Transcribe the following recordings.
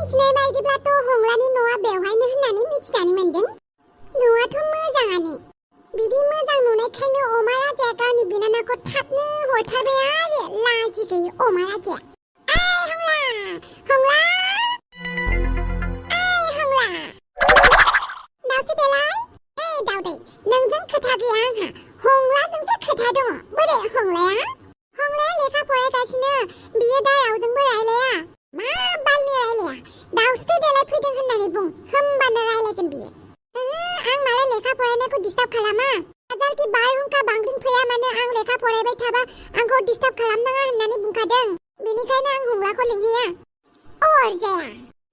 मिथिनाय बायदिब्लाथ' हंलानि न'आ बेवहायनो होननानै मिथिनानै मोनदों। न'आथ' मोजाङानो। बिदि मोजां नुनायखायनो अमा राजाया गावनि बिनानावखौ थाबनो हरथारबाय आरो लाजि गैयै अमा राजाया। हंला हंला हंला दाउसो देलाय दाउदै नोंजों खोथा गैया आंहा हंलाजोंसो खोथा दङ। बोरै हंलाया लेखा फरायगासिनो बियो दा रावजोंबो रायलाया। मा बालनि रायलाया दाउसो देलाय फैदों होननानै बुं होमबानो रायलायगोन बियो। आं मालाय लेखा फरायनायखौ डिस्टार्ब खालामा। हाजारखि बारहुंखा बांग्रिं फैया मानो आं लेखा फरायबाय थाबा आंखौ डिस्टार्ब खालामनाङा होननानै बुंखादों। बेनिखायनो आं हंलाखौ लिंहैया। अरजाया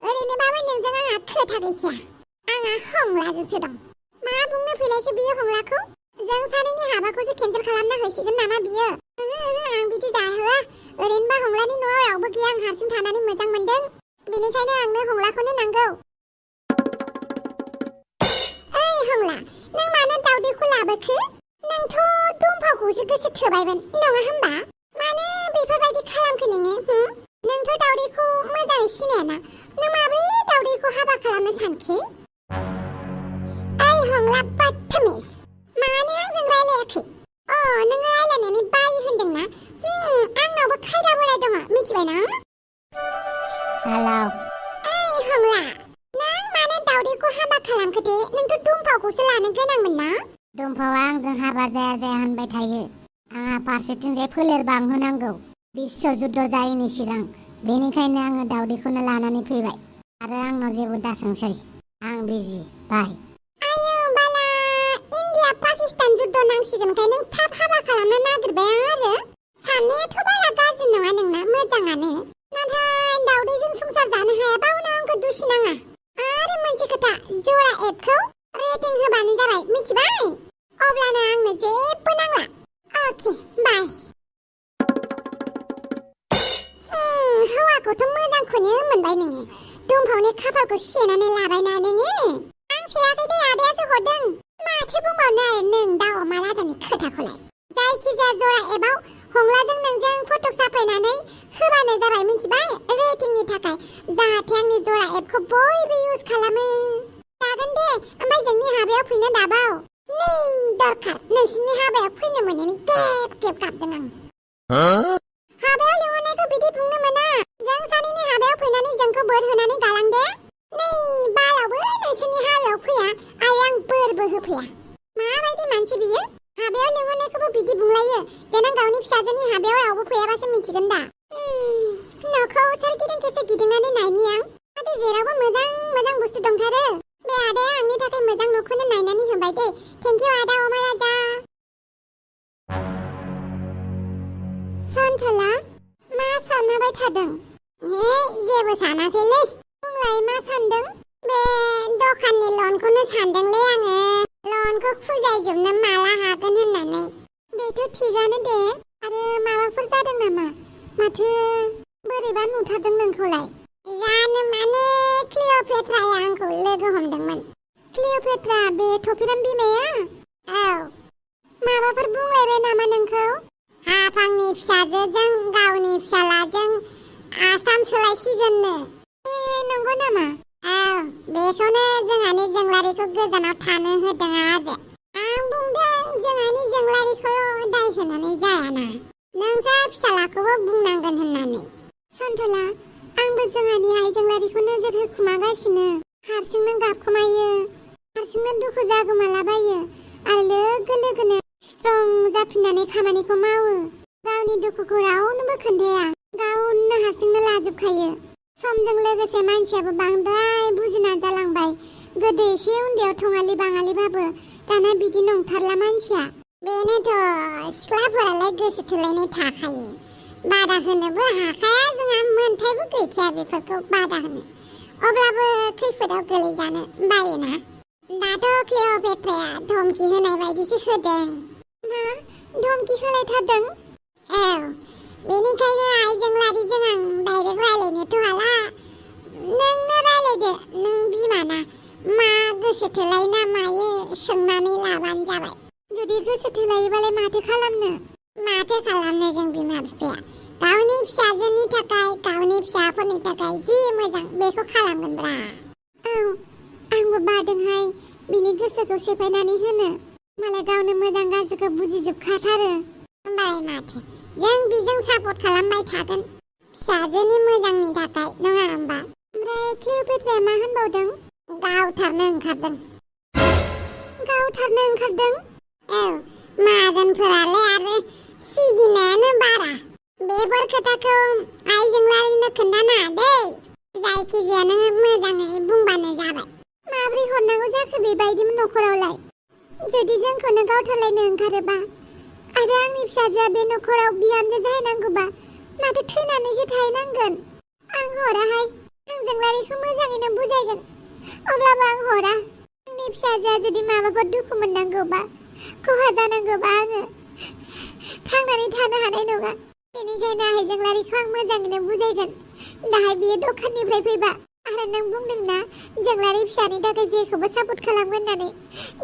ओरैनोबाबो नोंजों आंहा खोथा गैखाया। आंहा हंलाजोंसो दं। मा बुंनो फैलायखो बियो हंलाखौ? जों सानैनि हाबाखौसो केन्सेल खालामना होसिगोन नामा बियो? आं बिदि जाहोआ। ओरैनोबा हंलानि न'आव रावबो गैया। आं हारसिं थानानै मोजां मोनदों। बेनिखायनो आंनो हंलाखौनो नांगौ। हंला नों मानो दाउदैखौ लाबोखो? नोंथ' दंफाखौसो गोसो थोबायमोन नङा होमबा? मानो बेफोरबायदि खालामखो नोङो? नोंथ' दाउदैखौ मोजाङै सिनायाना। नों माबोरै दाउदैखौ हाबा खालामनो सानखो? हंला बदतमिज मानो आंजों रायलायाखै? नोङो रायलायनानै बायो होनदोंना? आंनावबो खायदा बोराय दङ मिथिबायना? हेलौ हंला नों मानो दाउदैखौ हाबा खालामखो दे? नोंथ' दंफाखौसो लानो गोनांमोन ना? दंफावा आंजों हाबा जाया होनबाय थायो। आंहा फारसेथिंजाय फोलेर बांहोनांगौ बिश्व जुद्ध जायैनि सिगां। बेनिखायनो आङो दाउदैखौनो लानानै फैबाय। आरो आंनाव जेबो दासोंसै। आं बिजि बाय। बाला इन्डिया पाकिस्तान जुद्ध नांसिगोनखाय नों थाब हाबा खालामनो नागिरबाय आरो। साननायाथ' बारा गाज्रि नङा नोंना मोजाङानो। नाथाय दाउदैजों संसार जानो हायाबा उनाव आंखौ दुसिनाङा। आरो मोनसे खोथा जरा एपखौ रेटिं होबानो जाबाय मिथिबाय? अब्लानो आंनो जेबो नांला। अके बाय। हौवाखौथ' मोजांखौनो मोनबाय नोङो। दंफावनि खाफालखौ सेनानै लाबायना नोङो। आं सेयाखै दे आदायासो हरदों। माथो बुंबावनो आरो नों दाउ अमा राजानि खोथाखौलाय। जायखिजाया जरा एपआव हंलाजों नोंजों फट' साफायनानै होबानो जाबाय मिथिबाय? रेटिंनि थाखाय जाहाथे आंनि जरा एपखौ बयबो इउज खालामो। जागोन दे ओमफ्राय जोंनि हाबायाव फैनो दाबाव। नै दरखार नोंसिनि हाबायाव फैनो मोनैनि गेब गेब गाबदों आं। हाबायाव लिंहरनायखौ बिदि बुंनो मोना। जों सानैनि हाबायाव फैनानै जोंखौ बोर होनानै गालां दे। नै बालावबो नोंसोरनि हाबायाव फैया आरो आं बोरबो होफैया। माबायदि मानसि बियो? हाबायाव लिंहरनायखौबो बिदि बुंलायो। देनां गावनि फिसाजोनि हाबायाव रावबो फैयाबासो मिथिगोन दा। न'खौ सोरगिदिं खेबसे गिदिंनानै नायनि आं। माथो जेरावबो मोजां मोजां बुस्थु दंथारो। बे आदाया आंनि थाखाय मोजां न'खौनो नायनानै होबाय दे। थेंकिउ आदा अमा राजा। सनथला मा सानहाबाय थादों? जेबो सानाखैलै। बुंलाय मा सानदों? बे दखाननि लनखौनो सानदोंलै आङो। लनखौ फुजायजोबनो माला हागोन होननानै। बेथ' थिगानो दे। आरो माबाफोर जादों नामा? माथो बोरैबा नुथारदों नोंखौलाय? जानो माने क्लिअपेट्राया आंखौ लोगो हमदोंमोन। क्लिअपेट्रा बे थफिराम बिमाया? औ। माबाफोर बुंलायबाय नामा नोंखौ? हाफांनि फिसाजोजों गावनि फिसालाजों आसाम सोलायसिगोननो। नंगौ नामा? औ बेखौनो जोंहानि जोंलारिखौ गोजानाव थानो होदों आरो। आं बुंदों जोंहानि जोंलारिखौ दाय होनानै जायाना। नोंसा फिसालाखौबो बुंनांगोन होननानै। सन्थला आंबो जोंहानि आइ जोंलारिखौ नोजोर होखुमागासिनो। हारसिंनो गाबखोमायो। हारसिंनो दुखु जागोमालाबायो। आरो लोगो लोगोनो स्ट्रं जाफिननानै खामानिखौ मावो। गावनि दुखुखौ रावनोबो खोन्थाया। गावनो हारसिंनो लाजोबखायो। समजों लोगोसे मानसियाबो बांद्राय बुजिना जालांबाय। गोदो एसे उन्दैयाव थङालि बाङालिबाबो दाना बिदि नंथारला मानसिया। बेनोथ' सिख्लाफोरालाय गोसो थोलायनाय थाखायो। बादा होनोबो हाखाया जोंहा मोनथायबो गैखाया बेफोरखौ बादा होनो। अब्लाबो खैफोदाव गोलैजानो बायोना। दाथ' क्लिअपेट्राया धमकी होनाय बायदिसो होदों। मा धमकी होलायथारदों? औ बेनिखायनो आइजों लारिजों आं डाइरेक्ट रायलायनोथ' हाला। नोंनो रायलायदो नों बिमाना। मा गोसो थोलाय ना मायो सोंनानै लाबानो जाबाय। जुदि गोसो थोलायोबालाय माथो खालामनो? माथो खालामनो जों बिमा बिफाया? गावनि फिसाजोनि थाखाय गावनि फिसा फिसाफोरनि थाखाय जि मोजां बेखौ खालामगोनब्रा। औ आंबो बादोंहाय बिनि गोसोखौ सेफायनानै होनो। मालाय गावनो मोजां गाज्रिखौ बुजिजोबखाथारो। होमबालाय माथो जों बिजों सापर्ट खालामबाय थागोन फिसाजोनि मोजांनि थाखाय, नङा होमबा? ओमफ्राय क्लिअपेट्राया मा होनबावदों? गावथारनो ओंखारदों। गावथारनो ओंखारदों? औ माहाजोनफोरालाय आरो सिगिनायानो बारा। बेफोर खोथाखौ आइजोंलारिनो खोन्थानाङा दै। जायखिजाया नोङो मोजाङै बुंबानो जाबाय। माब्रै हरनांगौ जाखो बेबायदिमोन न'खरावलाय? जुदि जोंखौनो गावथारलायनो ओंखारोबा आरो आंनि फिसाजोआ बे न'खराव बिहामजो जाहैनांगौबा माथो थैनानैसो थाहैनांगोन। आं हराहाय, आं जोंलारिखौ मोजाङैनो बुजायगोन। अब्लाबो आं हरा। आंनि फिसाजोआ जुदि माबाफोर दुखु मोननांगौबा खहा जानांगौबा आङो थांनानै थानो हानाय नङा। बेनिखायनो आइजोंलारिखौ आं मोजाङैनो बुजायगोन। दाहाय बियो दखाननिफ्राय फैबा आरो नों बुंदोंना जोंलारि फिसानि थाखाय जेखौबो सापर्ट खालामगोन होननानै।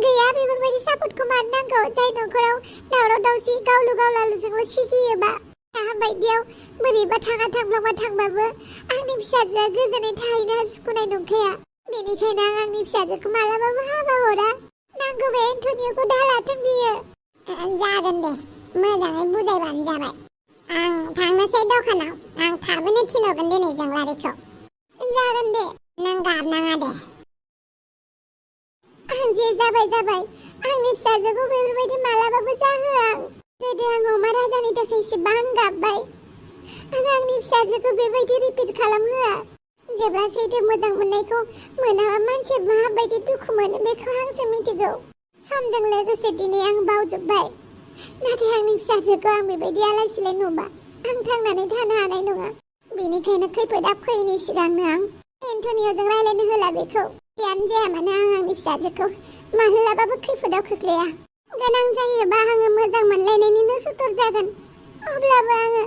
गैया, बेफोरबायदि सापर्टखौ मानो नांगौ? जाय न'खराव दावराव दावसि गावलु गावलालुजोंल' सिगियोबा दाबायदियाव बोरैबा थाङा थांफ्लांबा थांबाबो आंनि फिसाजोआ गोजोनै थाहैनो सुखुनाय नंखाया। बेनिखायनो आं आंनि फिसाजोखौ मालाबाबो हाबा हरा। नांगौबा एन्टनिय'खौ दालाथों बियो। जागोन दे, मोजाङै बुजायबानो जाबाय। आं थांनोसै दखानाव। आं थाबैनो थिनहरगोन दिनै जोंलारिखौ। जागोन दे, नों गाबनाङा दे। आं जे जाबाय आंनि फिसाजोखौ बेफोरबायदि मालाबाबो जाहोआ। गोदो आं अमा राजानि थाखाय इसेबां गाबबाय। आं आंनि फिसाजोखौ बेबायदि रिपिट खालामहोआ। जेब्ला सैथो मोजां मोननायखौ मोनाबा मानसिया माबायदि दुखु मोनो बेखौ आंसो मिथिगौ। समजों लोगोसे दिनै आं बावजोब्बाय। नाथाय आंनि फिसाजोखौ आं बेबायदि आलाय सिलाय नुबा आं थांनानै थानो हानाय नङा। बेनिखायनो खैफोदा फैयैनि सिगांनो आं एन्टनिय'जों रायलायनो होला बेखौ। जियानो जाया मानो आं आंनि फिसाजोखौ माब्लाबाबो खैफोदाव खोख्लैया। गोनां जायोबा आङो मोजां मोनलायनायनिनो सुथुर जागोन। अब्लाबो आङो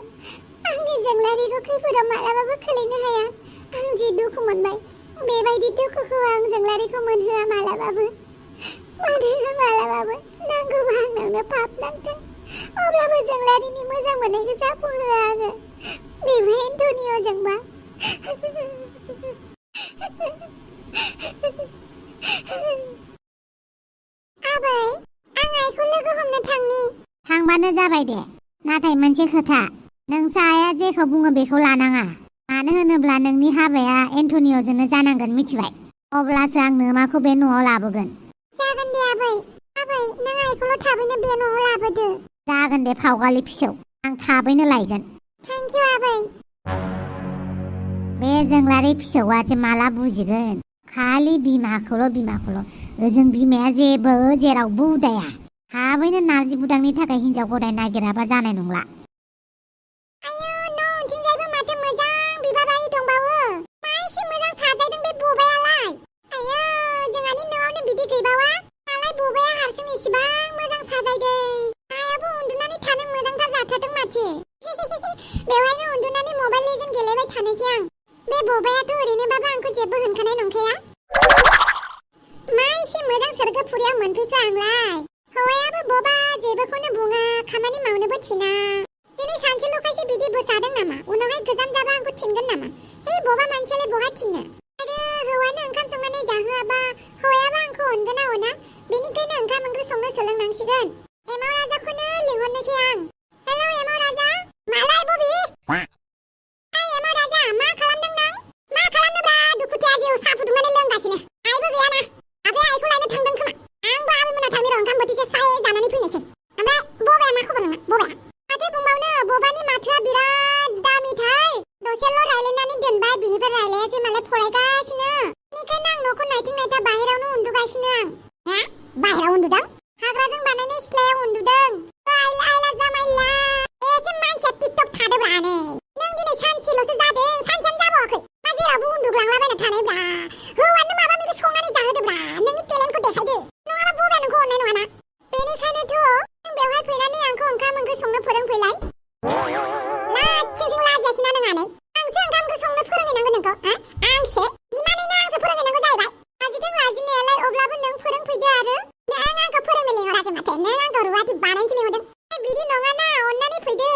आंनि जोंलारिखौ खैफोदाव मालाबाबो खोलैनो हाया। आं जि दुखु मोनबाय बेबायदि दुखुखौ आं जोंलारिखौ मोनहोआ मालाबाबो। मालाबाबो। नांगौबा आंनावनो पाप नांथों। अब्लाबो जोंलारिनि मोजां मोननायखौ जाफुंहोआ आङो। बेबो एन्टनिय'जोंबा। आबै, आं आइखौ लोगो हमनो थांनि। थांबानो जाबाय दे। नाथाय मोनसे खोथा, नोंसा आइया जेखौ बुङो बेखौ लानाङा। मानो होनोब्ला नोंनि हाबाया एन्टनिय'जोंनो जानांगोन, मिथिबाय? अब्लासो आं नोमाखौ बे न'आव लाबोगोन। जागोन दे आबै। आबै, नों आइखौल' थाबैनो बे न'आव लाबोदो। जागोन दे फावगालि फिसौ, आं थाबैनो लायगोन। थेंक इउ आबै। बे जोंलारि फिसौआसो माला बुजिगोन। खालि बिमाखौल'। ओजों बिमाया जेबो जेरावबो उदाया। थाबैनो नारजि बुदांनि थाखाय हिनजाव गदाय नागिराबा जानाय नंला। आयौ, न' उनथिंजायबो माथो मोजां बिबार बारि दंबावो। मा एसे मोजां साजायदों बे बबायालाय? आयौ, जोंहानि न'आवनो बिदि गैबावा। मालाय बबाया हारसिं इसेबां मोजां साजायदों। आइयाबो उन्दुनानै थानो मोजांथार जाथारदों माथो। बेवहायनो उन्दुनानै मबाइल लेजेन्ड गेलेबाय थानोसै आं। बे बबायाथ' ओरैनोबाबो आंखौ जेबो होनखानाय नंखाया। मा एसे मोजां सोरगोफुरियाव मोनफैखो आंलाय। हौवायाबो बबा जेबोखौनो बुङा, खामानि मावनोबो थिना। दिनै सानसेल'खायसो बिदि बोसादों नामा? उनावहाय गोजाम जाबा आंखौ थिनगोन नामा? हे बबा मानसियालाय बहा थिननो? आरो हौवानो ओंखाम संनानै जाहोआबा हौवायाबो आंखौ अनगोन ना अना? बेनिखायनो ओंखाम ओंख्रि संनो सोलोंनांसिगोन। एमाव राजाखौनो लिंहरनोसै आं। हेलौ एमाव राजा। मालाय बबे? एमाव राजा, मा खालामदों नों? मा खालामनोब्रा, दुखुथिया जिउ साहा फुदुंनानै लोंगासिनो। आइबो गैयाना। आफाया आइखौ लायनो थांदों खोमा। आंबो आबैमोनाव थांनि र' ओंखाम बोथिसे स्राय जानानै फैनोसै। ओमफ्राय बबाया मा खबर नोंना? बबाया? माथो बुंबावनो, बबानि माथोआ बिराद दामिथार। दसेल' रायलायनानै दोनबाय, बिनिफ्राय रायलायासै मालाय फरायगासिनो। बेनिखायनो आं न'खौ नायथिं नायथा बाहेरायावनो उन्दुगासिनो आं। हा? बाहेरायाव उन्दुदों? हाग्राजों बानायनाय सिथ्लायाव उन्दुदों। आइला जामाइला। एसे मानसिया टिकटक थादोब्रा नै। नों दिनै सानसेल'सो जादों, सानसेयानो जाबावाखै। मा जेरावबो उन्दुग्लांलाबायना थानायब्रा। हौवानो माबा माबि संनानै जाहोदोब्रा। नोंनि टेलेन्टखौ देखायदो। नङाबा बबाया नोंखौ अननाय नङाना। बेनिखायनोथ' नों बेवहाय फैनानै आंखौ ओंखाम ओंख्रि संनो फोरोंफैलाय। लाथिंसिं लाजियासैना नों आनै? आंसो ओंखाम ओंख्रि संनो फोरोंहैनांगौ नोंखौ, हा? आंसो? बिमानैनो आंसो फोरोंहैनांगौ जाहैबाय। लाजिदों लाजिनायालाय, अब्लाबो नों फोरोंफैदो आरो। नों आंखौ फोरोंनो लिंहराखै माथो, नों आंखौ रुवाथि बानायनोसो लिंहरदों। बिदि नङाना, अननानै फैदो।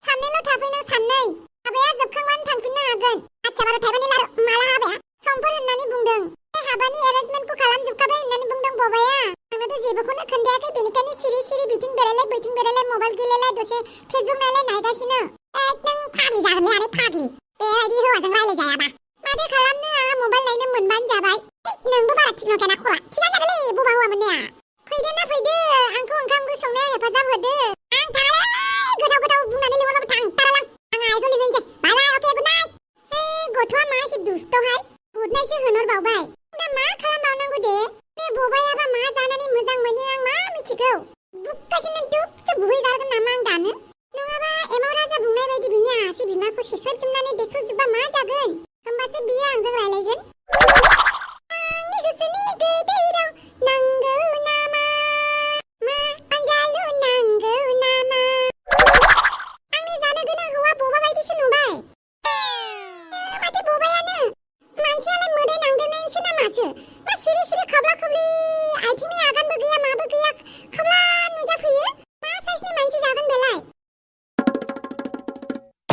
साननैल' थाफै नों, साननै। हाबाया जोबखांबानो थांफिननो हागोन। आच्छा साबार थाइबानि माला हाबाया समफोर होननानै बुंदों हाबानि एरेन्जमेन्टखौ खालामजोबखाबाय होननानै बुंदों बबाया आंनोथ' जेबोखौनो खोन्थायाखै बेनिखायनो सिरि बिथिं बेरायलाय बैथिं बेरायलाय मबाइल गेलेलाय दसे फेसबुक नायलाय नायगासिनो एकदम फाग्लि जागोनलै आरो फाग्लि बेबायदि हौवाजों रायलायजायाबा माथो खालामनो आंहा मबाइल नायनो मोनबानो जाबाय नोंबो बारा थिग नंखायाना खरा थिगानो जागोनलै बबा हौवा मोननाया फैदो आंखौ ओंखाम ओंख्रि संनायाव हेफाजाब होदो आं थांला गोथाव बुंनानै लिंहरबाबो थांथारालां आं आइखौ लिंहरनोसै बाय बाय अके गुड नाइट हे गथ'आ मा एसे दुस्थ'हाय गुडनाइटसो होनहरबावबाय दा मा खालामबावनांगौ दे बे बबायाबा मा जानानै मोजां मोनो आं मा मिथिगौ बुक्कासिनो दुबसो बुहैगारगोन नामा आं दानो नङाबा एमाव राजा बुंनाय बायदि बिनि आसि बिमाखौ सेख्रेबजोबनानै देख्रुबजोबबा मा जागोन होमबासो बियो आंजों रायलायगोन आंनि गोसोनि गोदै राव नांगौ नामा मा आंजालु नांगौ नामा आंनि जानो गोनां हौवा बबा बायदिसो नुबाय माथो बबायानो मानसियालाय मोदाय नांदेरनायसो नामासो मा सिरि खाब्ला खुब्लि आथिंनि आगानबो गैया माबो गैया खाब्ला नुजाफैयो मा साइसनि मानसि जागोन बेलाय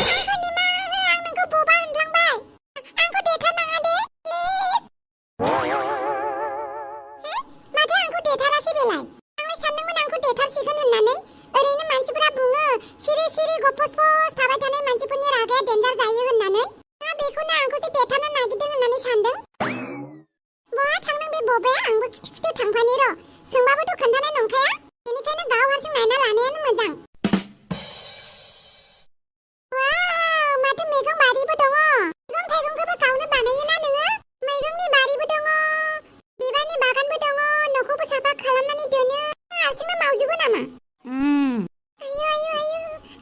आंखौ निमाहा हो आं नोंखौ बबा होनफ्लांबाय आंखौ देथारनाङा दे माथो आंखौ देथारासै बेलाय आंलाय सानदोंमोन आंखौ देथारसिगोन होननानै ओरैनो मानसिफोरा बुङो सिरि गपस थाबाय थानाय मानसिफोरनि रागाया डेन्जार जायो होननानै बेखौनो आंखौसो देथारनो नागिरदों होननानै सानदों बहा थांदों बे बबाया आंबो खिथु थांफानि र' सोंबाबोथ' खोन्थानाय नंखाया बेनिखायनो गाव हारसिं नायना लानायानो मोजां वाव माथो मैगं बारिबो दङ मैगं थाइगंखौबो गावनो बानायोना नोङो मैगंनि बारिबो दङ बिबारनि बागानबो दङ न'खौबो साफा खालामनानै दोनो हारसिंनो मावजोबो नामा आयु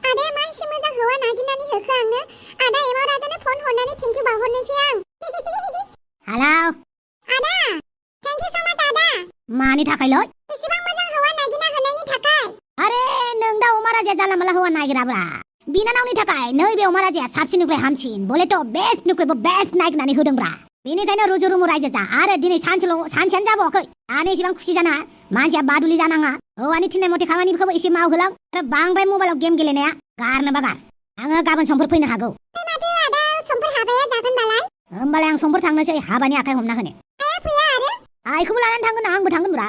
आदाया मा एसे मोजां हौवा नागिरनानै होखो आंनो आदा एमाव राजानो फन हरनानै थेंकिउ बावहरनोसै आं हेलौ आदा थेंकिउ सो माच आदा मानि थाखायलै एसेबां मोजां हौवा नागिरना होनायनि थाखाय आरे नों दा अमा राजाया जानला मानला हौवा नागिराब्रा बिनानावनि थाखाय नैबे अमा राजाया साबसिननिफ्राय हामसिन बलेथ' बेस्टनिख्रुइबो बेस्ट नागिरनानै होदोंब्रा बेनिखायनो रुजु रुमु रायजो जा आरो दिनै सानसेयानो जाबावाखै दानो एसेबां खुसि जानाङा मानसिया बादुलि जानाङा हौवानि थिननाय मथे खामानिखौबो एसे मावहोलां आरो बांद्राय मबाइलाव गेम गेलेनाया गारनोबा गार आङो गाबोन समफोर फैनो हागौ माथो आदा समफोर हाबाया जागोन बालाय होमबालाय आं समफोर थांनोसै हाबानि आखाइ हमना होनो आया फैया आरो आइखौबो लानानै थांगोन आंबो थांगोन ब्रा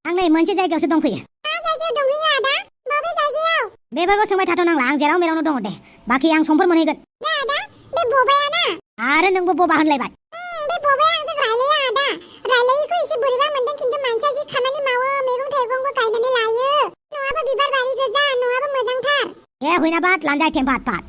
आं नै मोनसे जायगायावसो दंफैयो मा जायगायाव दंहैयो आदा बबे जायगायाव बेफोरखौ सोंबाय थाथ'नांला आं जेराव मेरावनो दङ दे बाखि आं समफोर मोनहैगोन दे आदा बे बबाया ना आरो नोंबो बबा होनलायबाय बे बबाया आंजों रायलाया आदा रायलायिखौ एसे बोरैबा मोनदों खिन्थु मानसिया जि खामानि मावो मैगं थाइगंबो गायनानै लायो नङाबा बिबार बारि गोजा नङाबा मोजांथार ए हुइना बाद लानजाय थेमफात फात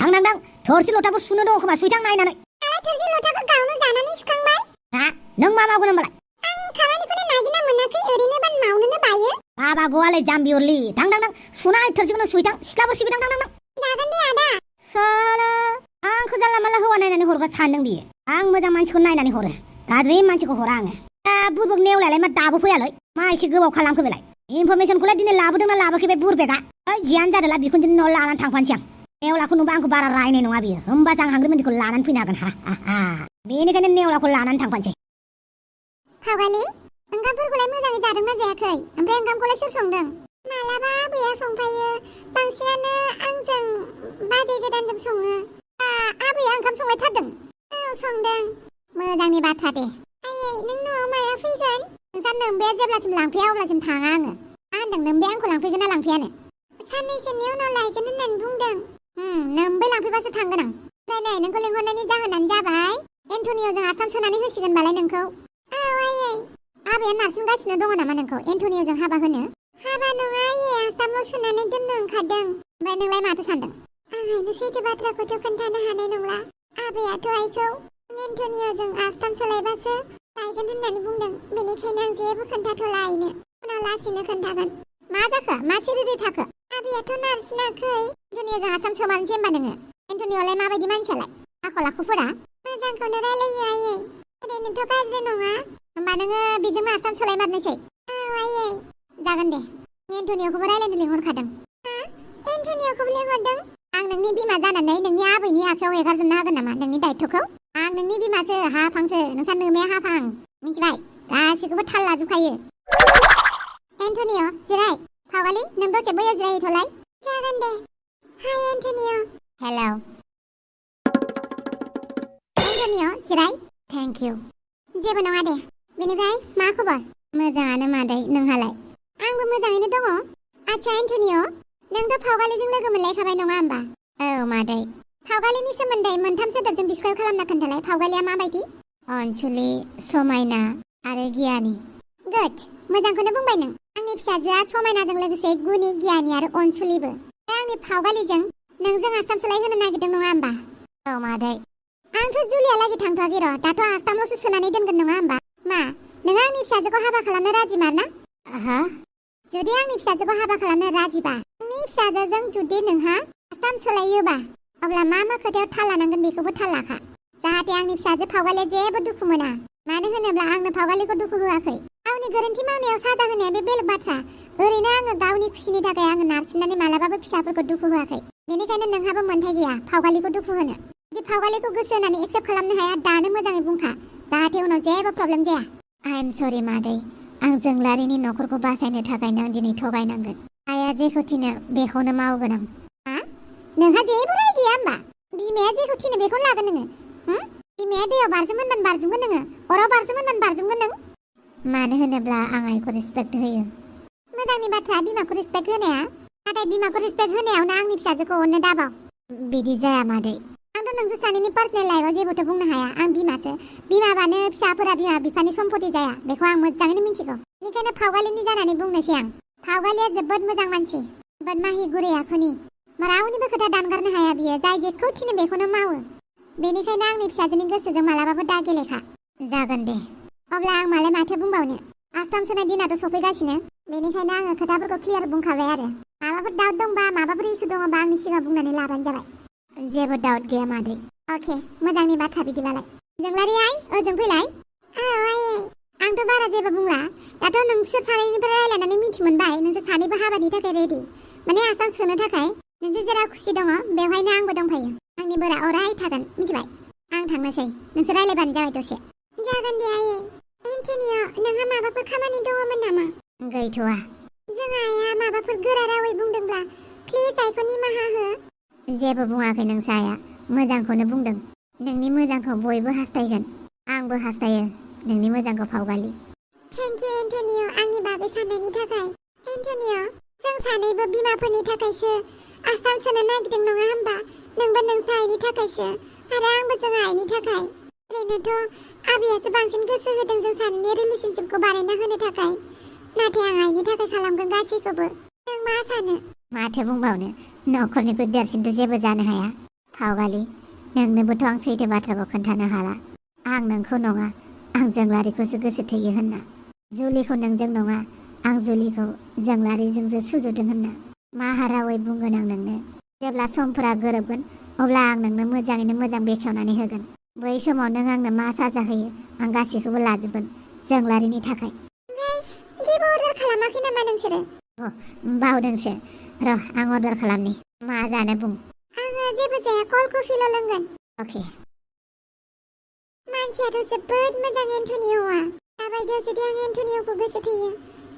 थांनांदां थोरसि लथाबो सुनो दङ खोमा सुइथां नायनानै आलाय थोरसि लथाखौ गावनो जानानै सुखांबाय हा नों मा मावगोन होमबालाय आं खामानिखौनो नागिरना मोनाखै ओरैनो बा मावनोनो बायो बाबा गवालै जाम्बि अरलि थांनांदां सुनाय थोरसिखौनो सुइथां सिथ्लाबो सिबिथां थांनांदां जागोन दे आदा साला आंखौ जानला मानला हौवा नायनानै हरबा सानदों बियो आं मोजां मानसिखौ नायनानै हरो गाज्रि मानसिखौ हरा आङो दा बुरबक नेवलायालाय मा दाबो फैयालै मा एसे गोबाव खालामखो बेलाय इनफरमेसनखौलाय दिनै लाबोदोंना लाबोखै बे बुरबेगा जियानो जादोला बिखुनजोनि न'आव लानानै थांफानोसै आं नेवलाखौ नुबा आंखौ बारा रायनाय नङा बियो होमबासो आं हांग्रिमोनदिखौ लानानै फैनो हागोन हा बेनिखायनो नेवलाखौ लानानै थांफानोसै फावालि ओंखामफोरखौलाय मोजाङै जादोंना जायाखै ओमफ्राय ओंखामखौलाय सोर संदों मालाबा आबैया संफायो बांसिनानो आंजों बाजै गोदानजों सङो आबैया ओंखाम संबाय थारदों औ संदों मोजांनि बाथ्रा दे आयै नों न'आव माया फैगोन नोंसा नोम्बाया जेब्लासिम लांफैया अब्लासिम थाङा आङो होनदों नोम्बाया आंखौ लांफैगोन ना लांफैयानो साननैसोनि उनाव लायगोन होननानै बुंदों नोम्बाय लांफैबासो थांगोन आं ओमफ्राय नै नोंखौ लिंहरनायनि जाहोनानो जाबाय एन्टनिय'जों आसाम सोनानै होसिगोन बालाय नोंखौ औ आयै आबैया नारसिनगासिनो दङ नामा नोंखौ एन्टनिय'जों हाबा होनो हाबा नङा आयै आसामल' सोनानै दोननो ओंखारदों ओमफ्राय नोंलाय माथो सानदों आंहायनो सैथो बाथ्राखौथ' खोन्थानो हानाय नंला आबैयाथ' आइखौ एन्टनिय'जों आसाम सोलायबासो लायगोन होननानै बुंदों बेनिखायनो आं जेबो खोन्थाथ'ला आइनो उनाव लासैनो खोन्थागोन मा जाखो मा सिरि थाखो आबैयाथ' नारसिनाखै एन्टनिय'जों आसाम सोमानोसै होमबा नोङो एन्टनिय'लाय माबायदि मानसियालाय आखल आखुफोरा मोजांखौनो रायलायो आयै ओरैनोथ' गाज्रि नङा होमबा नोङो बेजोंनो आसाम सोलायमारनोसै औ आयै जागोन दे एन्टनिय'खौबो रायलायनो लिंहरखादों एन्टनिय'खौबो लिंहरदों आं नोंनि बिमा जानानै नोंनि आबैनि आखायाव हेगारजोबनो हागोन नामा नोंनि दायित्वखौ आं नोंनि बिमासो हाफांसो नोंसा नोमाया हाफां मिथिबाय गासिखौबो थाल लाजोबखायो एन्टनिय' जिराय फावालि नों दसे बैयाव जिरायहैथ'लाय जागोन दे हाय एन्टनिय' हेलौ एन्टनिय' जिराय। Thank you. जेबो नङा दे। बेनिफ्राय मा खबर? मोजाङानो मादै, नोंहालाय? आंबो मोजाङैनो दङ। आच्छा एन्टनिय', नोंथ' फावगालिजों लोगो मोनलायखाबाय नङा होमबा? औ मादै। फावगालिनि सोमोन्दै मोनथाम सोदोबजों डिसक्राइब खालामना खोन्थालाय। फावगालिया माबायदि? अनसुलि, समायना आरो गियानि। गुड, मोजांखौनो बुंबाय नों। आंनि फिसाजोआ समायनाजों लोगोसे गुनि, गियानि आरो अनसुलिबो। दा आंनि फावगालिजों नोंजों आसाम सोलायहोनो नागिरदों नङा होमबा? औ मादै। आंथ' जुलियालागै थांथ'वाखै र', दाथ' आसामल'सो सोनानै दोनगोन नङा होमबा? मा, नों आंनि फिसाजोखौ हाबा खालामनो राजिमार ना? हा? जुदि आंनि फिसाजोखौ हाबा खालामनो राजिबा, आंनि फिसाजोजों जुदि नोंहा आसाम सोलायोबा, अब्ला मा मा खोथायाव थाल लानांगोन बेखौबो थाल लाखा। जाहाथे आंनि फिसाजो फावगालिया जेबो दुखु मोना। मानो होनोब्ला आंनो फावगालिखौ दुखु होआखै। गावनि गोरोन्थि मावनायाव साजा होनाया बे बेलेग बाथ्रा। ओरैनो आङो गावनि खुसिनि थाखाय आङो नारसिननानै मालाबाबो फिसाफोरखौ दुखु होआखै। बेनिखायनो नोंहाबो मोन्थाय गैया फावगालिखौ दुखु होनो। जुदि फावगालिखौ गोसो होनानै एक्सेप्ट खालामनो हाया, दानो मोजाङै बुंखा, जाहाथे उनाव जेबो प्रब्लेम जाया। आइ एम सरि मादै। आं जोंलारिनि न'खरखौ बासायनो थाखाय नों दिनै थगायनांगोन। आइया जेखौ थिनो बेखौनो मावगोन आं। हा? नोंहा जेबो राय गैया होमबा? बिमाया जेखौ थिनो बेखौनो लागोन नोङो? बिमाया दैयाव बारजुम होनबानो बारजुमगोन नोङो? अराव बारजुम होनबानो बारजुमगोन नों? मानो होनोब्ला आं आइखौ रिसपेक्ट होयो। मोजांनि बाथ्रा बिमाखौ रिसपेक्ट होनाया, नाथाय बिमाखौ रिसपेक्ट होनायावनो आंनि फिसाजोखौ अननो दाबाव। बिदि जाया मादै। आंथ' नोंसोर सानैनि पार्सनेल लाइफआव जेबोथ' बुंनो हाया। आं बिमासो। बिमाबानो फिसाफोरा बिमा बिफानि सम्पति जाया, बेखौ आं मोजाङैनो मिथिगौ। बेनिखायनो फावगालिनि जानानै बुंनोसै आं। फावगालिया जोबोद मोजां मानसि, जोबोद माहि गुरै आखुनि। रावनिबो खोथा दानगारनो हाया बियो, जाय जेखौ थिनो बेखौनो मावो। बेनिखायनो आंनि फिसाजोनि गोसोजों मालाबाबो दा गेलेखा। जागोन दे। अब्ला आं मालाय माथो बुंबावनो। आसाम सोनाय दिनाथ' सफैगासिनो, बेनिखायनो आङो खोथाफोरखौ क्लियार बुंखाबाय आरो। माबाफोर डाउट दंबा, माबाफोर इसु दङबा आंनि सिगाङाव बुंनानै लाबानो जाबाय। जेबो डाउट गैया मादै। अके, मोजांनि बाथ्रा बिदिबालाय। जोंलारि आइ, ओजों फैलाय। औ आइ, आंथ' बारा जेबो बुंला। दाथ' नोंसोर सानैनिफ्राय रायलायनानै मिथि मोनबाय नोंसोर सानैबो हाबानि थाखाय रेडि। माने आसाम सोनो थाखाय। नोंसोर जेराव खुसि दङ बेवहायनो आंबो दंफायो। आंनि बोरा अराय थागोन, मिथिबाय? आं थांनोसै, नोंसोर रायलायबानो जाबाय दसे। जागोन दे आयै। एन्टनिय', नोंहा माबाफोर खामानि दङमोन नामा? गैथ'आ। जों आइया माबाफोर गोरा रावै बुंदोंब्ला प्लिज आइखौ निमाहा हो। जेबो बुङाखै नोंसा आइया, मोजांखौनो बुंदों। नोंनि मोजांखौ बयबो हास्थायगोन। आंबो हास्थायो नोंनि मोजांखौ फावगालि। थेंक इउ एन्टनिय' आंनि बागै साननायनि थाखाय। एन्टनिय', जों सानैबो बिमाफोरनि थाखायसो आसाम सोनो नागिरदों नङा होमबा? नोंबो नोंसा आइनि थाखायसो, आरो आंबो जों आइनि थाखाय। ओरैनोथ' आबैयासो बांसिन गोसो होदों जों सानैनि रिलेशनशिपखौ बानायना होनो थाखाय। नाथाय आं आइनि थाखाय खालामगोन गासैखौबो। नों मा सानो? माथो बुंबावनो, न'खरनिफ्राय देरसिनथ' जेबो जानो हाया। फावगालि, नोंनोबोथ' आं सैथो बाथ्राखौ खोन्थानो हाला। आं नोंखौ नङा, आं जोंलारिखौसो गोसो थोयो होनना। जुलिखौ नोंजों नङा, आं जुलिखौ जोंलारिजोंसो सुजुदों होनना। मा रावै बुंगोन आं नोंनो? जेब्ला समफोरा गोरोबगोन, अब्ला आं नोंनो मोजाङैनो मोजां बेखेवनानै होगोन। बै समाव नों आंनो मा साजा होयो, आं गासैखौबो लाजोबगोन जोंलारिनि थाखाय। जेबो अर्डार खालामाखै नामा नोंसोरो? बावदोंसो। र' आं अर्डार खालामनि। मा जानो बुं। आङो जेबो जाया, कल कफिल' लोंगोन। अके। मानसियाथ' जोबोद मोजां एन्टनिय'आ। दाबायदियाव जुदि आं एन्टनिय'खौ गोसो थोयो,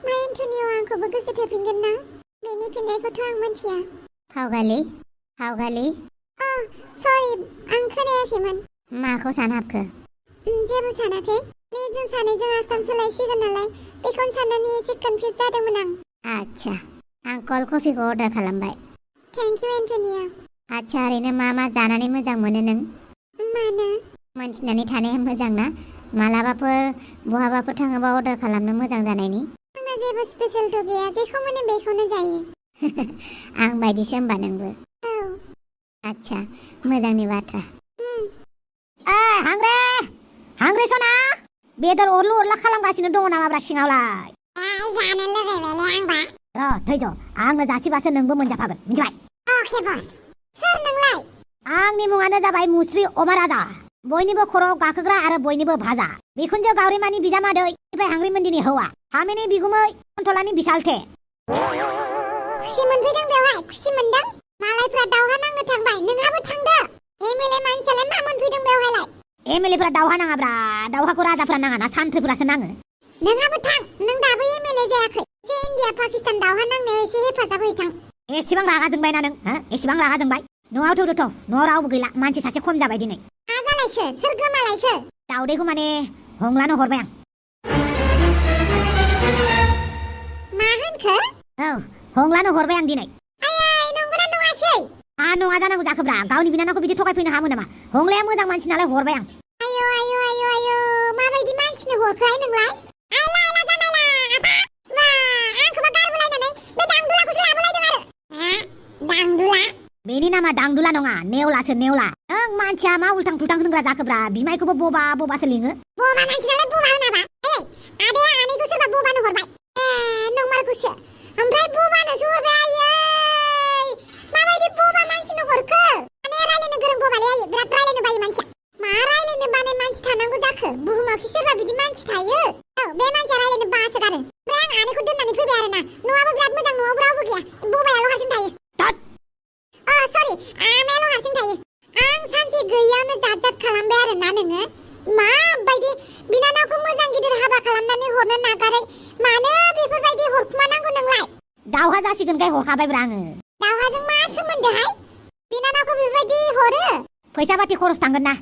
मा एन्टनिय'आ आंखौबो गोसो थोफिनगोन ना? बेनि फिननायखौथ' आं मिथिया। फावगालि, फावगालि। सरि, आं खोनायाखैमोन। माखौ सानहाबखो? जेबो सानाखै। जों सानैजों आसाम सोलायसिगोन नालाय, बेखौनो साननानै एसे कनफिउज जादोंमोन आं। आच्छा, आं कल्ड कफिखौ अर्डार खालामबाय। Thank you Antonio'. आच्छा, ओरैनो मा मा जानानै मोजां मोनो नों? मानो? मोनथिनानै थानाया मोजां ना? मालाबाफोर बहाबाफोर थाङोबा अर्डार खालामनो मोजां जानायनि। आंना जेबो स्पेशेलथ' गैया, जेखौ मोनो बेखौनो जायो। आं बायदिसो होमबा नोंबो? औ। आच्छा, मोजांनि बाथ्रा। हांग्रे हांग्रे सना बेदर अरलु अरला खालामगासिनो दङ नामाब्रा सिङावलाय? जानो लुगैबायलै आंबा। र' थैज' आंनो जासिबासो नोंबो मोनजाफागोन, मिथिबाय? अके बस। सोर नोंलाय? आंनि मुङानो जाबाय मुस्रि अमा राजा, बयनिबो खर'आव गाखोग्रा आरो बयनिबो भाजा, बिखुनजो गावरिमानि बिजामादै, ओमफ्राय हांग्रिमोनदिनि हौवा, हामिनि बिगुमै, खन्थलानि बिसालथे। खुसि मोनफैदों बेवहाय, खुसि मोनदों? मालायफ्रा दावहा नांनो थांबाय, नोंहाबो थांदो। एमएलए मानसियालाय मा मोनफैदों बेवहायलाय? एमएलएफ्रा दावहा नाङाब्रा, दावहाखौ राजाफ्रा नाङा ना, सान्थ्रिफोरासो नाङो। नोंहाबो थां, नों दाबो एमएलए जायाखै। एसे इन्डिया पाकिस्तान दावहा नांनायाव एसे हेफाजाब होयो थां। एसेबां रागा जोंबायना नों? एसेबां रागा जोंबाय? न'आव थौदोथ', न'आव रावबो गैला, मानसि सासे खम जाबाय दिनै। जालायखो सोर गोमालायखो दाउदैखौ माने हंलानो हरबाय आं मा होनखो औ हंलानो हरबाय आं दिनै आयै नंगौना नङासै नङा जानांगौ जाखोब्रा गावनि बिनानावखौ बिदि थगायफैनो हामो नामा हंलाया मोजां मानसि नालाय हरबाय आं आयौ आयौ आयौ आयौ माबायदि मानसिनो हरखोहाय नोंलाय आयला आयला जामायला आफा बा आंखौबा गारबोलायनानै बे दांदुलाखौसो लाबोलायदों आरो दांदुला बेनि नामा दांदुला नङा नेवलासो नेवला नों मानसिया मा उल्टां फुल्टां होनग्रा जाखोब्रा बिमायखौबो बबा बबासो लिङो बबा मानसि नालाय बबा होनाबा आदाया आनैखौ सोरबा बबानो हरबाय नंमारगौसो ओमफ्राय बबानोसो हरबाय आयै माबायदि बबा मानसिनो हरखो माने रायलायनो गोरों बबालै आयै बिराद रायलायनो बायो मानसिया मा रायलायनो बानाय मानसि थानांगौ जाखो बुहुमाव खि सोरबा बिदि मानसि थायो बे मानसिया रायलायनो बासोगारो ओमफ्राय आं आनैखौ दोननानै फैबाय आरोना न'आबो बिराद मोजां न'आव रावबो गैया बबायाल' हारसिं थायो सरि आमायाल' हारसिं थायो आं सानसे गैयावनो जात खालामबाय आरोना नोङो माबायदि बिनानावखौ मोजां गिदिर हाबा खालामनानै हरनो नागारै मानो बेफोरबायदि हरखुमानांगौ नोंलाय दावहा जासिगोनखाय हरखाबायब्रा आङो दावहाजों मा सोमोन्दोहाय बिनानावखौ बेफोरबायदि हरो फैसा बाथि खरस थांगोन ना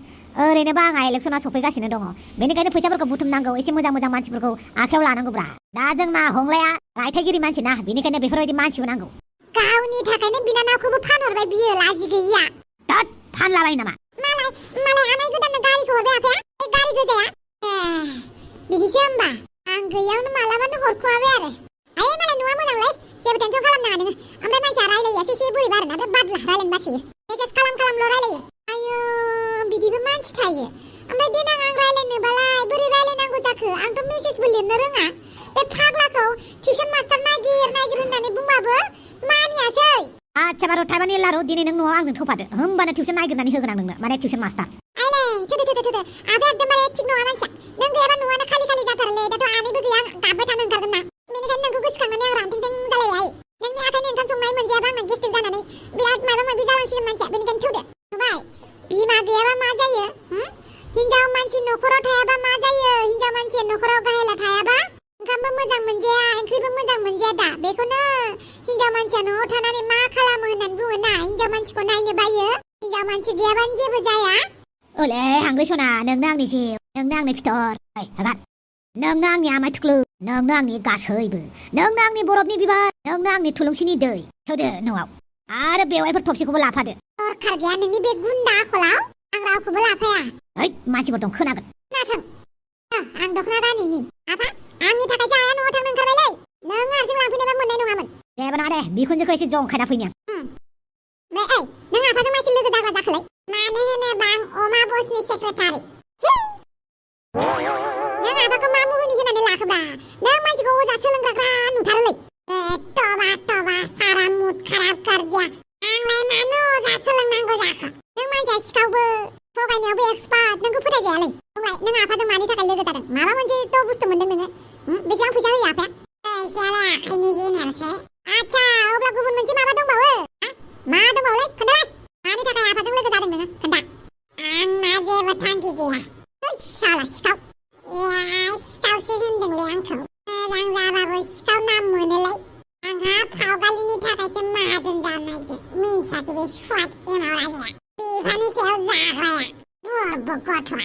ओरैनोबा आंहा इलेक्सना सफैगासिनो दङ बेनिखायनो फैसाफोरखौ बुथुमनांगौ एसे मोजां मोजां मानसिफोरखौ आखायाव लानांगौब्रा दा जोंना हंलाया रायथाइगिरि मानसि ना बेनिखायनो बेफोरबायदि मानसिबो नांगौ गावनि थाखायनो बिनानावखौबो फानहरबाय बियो लाजि गैयिया तात फानलाबाय नामा मालाय आमाय गोदाननो गारिखौ हरबाय आफाया गारि गोजाया बिदिसो होमबा आं गैयावनो मालाबानो हरखुमाबाय आरो आयै मालाय न'आ मोजांलै जेबो टेनसन खालामनाङा नोङो ओमफ्राय मानसिया रायलायैयासो एसे बोरैबा आरोना बे बादुला रायलायनो बासोयो मेसेज खालामल' रायलायो आयौ बिदिबो मानसि थायो ओमफ्राय देनां आं रायलायनोबालाय बोरै रायलायनांगौ जाखो आंथ' मेसेजबो लिरनो रोङा बे फाग्लाखौ टिउसन मास्टार नागिर होननानै बुंबाबो मानियासै आच्छा बारु थाइबानि लारु दिनै नों न'आव आंजों थौफादो होमबानो टिउसन नागिरनानै होगोन आं नोंनो माने टिउसन मास्टार आइलै थुदो आबे एकदमबारे थिग नङा मानसिया नों गैयाबा न'आनो खालि जाथारोलै दाथ' आनैबो गैया गाबबाय थानो ओंखारगोन ना बेनिखायनो नोंखौ गोसोखांनानै आं रांथेंथें जालायबाय नोंनि आखाइनि ओंखाम संनाय मोनजायाबा आंना गेस्ट्रिक जानानै बिराद माबा माबि जालांसिगोन मानसिया बेनिखायनो थुदो नुबाय बिमा गैयाबा मा जायो हिनजाव मानसि न'खराव थायाबा मा जायो हिनजाव मानसि न'खराव गाहेला थायाबा ओंखामबो मोजां मोनजाया ओंख्रिबो मोजां मोनजाया दा बेखौनो हिनजाव मानसिया न'आव थानानै मा खालामो होननानै बुङो ना हिनजाव मानसिखौ नायनो बायो हिनजाव मानसि गैयाबानो जेबो जाया ओले हांगै सना नोंनो आंनि जिउ नोंनो आंनि फिथर हागाद नोंनो आंनि आमाय थुख्लु नोंनो आंनि गासैबो नोंनो आंनि बरफनि बिबार नोंनो आंनि थुलुंसिनि दै थौदो न'आव आरो बेवाइफोर थबसेखौबो लाफादो दरखार गैया नोंनि बे गुन्दा आखलाव आं रावखौबो लाफाया मानसिफोर दं खोनागोन खोनाथों आं दख'ना गानैनि आफा आंनि थाखायसो आया न'आव थांनो ओंखारबायलै नों हारसिं लांफैनोबा मोननाय नङामोन जेबो नङा दे बिखुनजोखौ एसे जंखायना फैनि आं ओमफ्राय नों आफाजों मानसि लोगो जाग्रा जाखोलाय मानो होनोबा आं अमा बसनि सेक्रेटारि नों आफाखौ मा मुहिनि होनानै लाखोब्रा नों मानसिखौ अजा सोलोंग्रा नुथारोलै टबा सारा मुद खाराब कर दिया आंलाय मानो अजा सोलोंनांगौ जाखो नों मानसिया सिखावबो थगायनायावबो एक्सपार्ट नोंखौ फोथायजायालै बुंलाय नों आफाजों मानि थाखाय लोगो जादों माबा मोनसेथ' बुस्थु मोनदों नोङो बेसेबां फैसा होयो आफाया फैसायालाय आखाइनि गिनायावसो आच्छा अब्ला गुबुन मोनसे माबा दंबावो मा दंबावोलै खोन्थालाय मानि थाखाय आफाजों लोगो जादों नोङो खोन्था आंना जेबो थांखि गैया साला सिखाव सिखावसो होनदोंलै आंखौ मोजां जाबाबो सिखाव नाम मोनोलै आंहा फावगालिनि थाखायसो माहाजोन जानो नागिरदों मिन्थियाखै बे स्वाद एमाव राजाया बिफानि सायाव जाग्राया बुरबक गथ'आ